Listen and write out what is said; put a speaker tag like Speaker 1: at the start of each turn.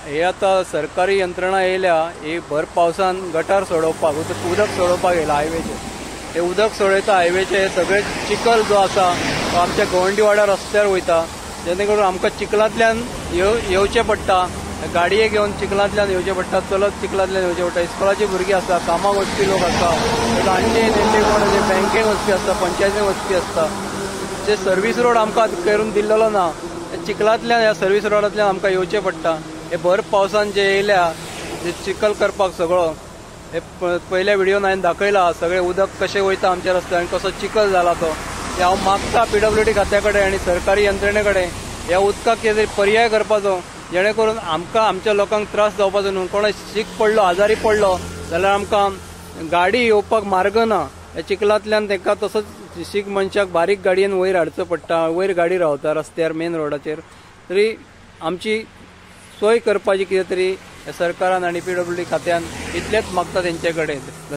Speaker 1: हे आतां सरकारी यंत्रणा येयल्या ही भर पावसान गटार सोडोवपाक, उदक सोडोवपाक येयला हायवेचेर. हे उदक सोडयता हायवेचे सगळे चिखल जो आसा तो आमच्या गवंडीवाडा रस्त्यार वयता, जेणे करून आमकां चिखलांतल्यान येवचें पडटा, गाडये घेवन चिखलांतल्यान येवचें पडटा, चलत चिखलांतल्यान येवचें पडटा. इस्कोलाची भुरगीं आसा, कामाक वचपी लोक आसा, जाणटे नेणटे कोण बँकेक वचपी आसता, पंचायतीन वचपी आसता. जे सर्वीस रोड आमकां करून दिल्लो ना, चिखलांतल्यान ह्या सर्वीस रोडांतल्यान आमकां येवचें पडटा. हे भर पावसान जे येयल्या जे चिखल करपाक सगळो, हे पयल्या व्हिडियोन हांवें दाखयला सगळें उदक कशें वयता आमच्या रस्त्यार आनी कसो चिखल जाला तो. हे हांव मागता पीडब्ल्यूडी खात्या कडेन आनी सरकारी यंत्रणे कडेन ह्या उदकाक कितें तरी पर्याय करपाचो, जेणे करून आमकां आमच्या लोकांक त्रास जावपाचो न्हू. कोण शीक पडलो, आजारी पडलो जाल्यार आमकां गाडी येवपाक मार्ग ना. ह्या चिखलांतल्यान तांकां तसोच शीक मनशाक बारीक गाडयेन वयर हाडचो पडटा, वयर गाडी रावता रस्त्यार मेन रोडाचेर. तरी आमची सोय करपाची कितें तरी सरकारान आनी पीडब्ल्यूडी खात्यान इतलेंच मागता तेंचे कडेन.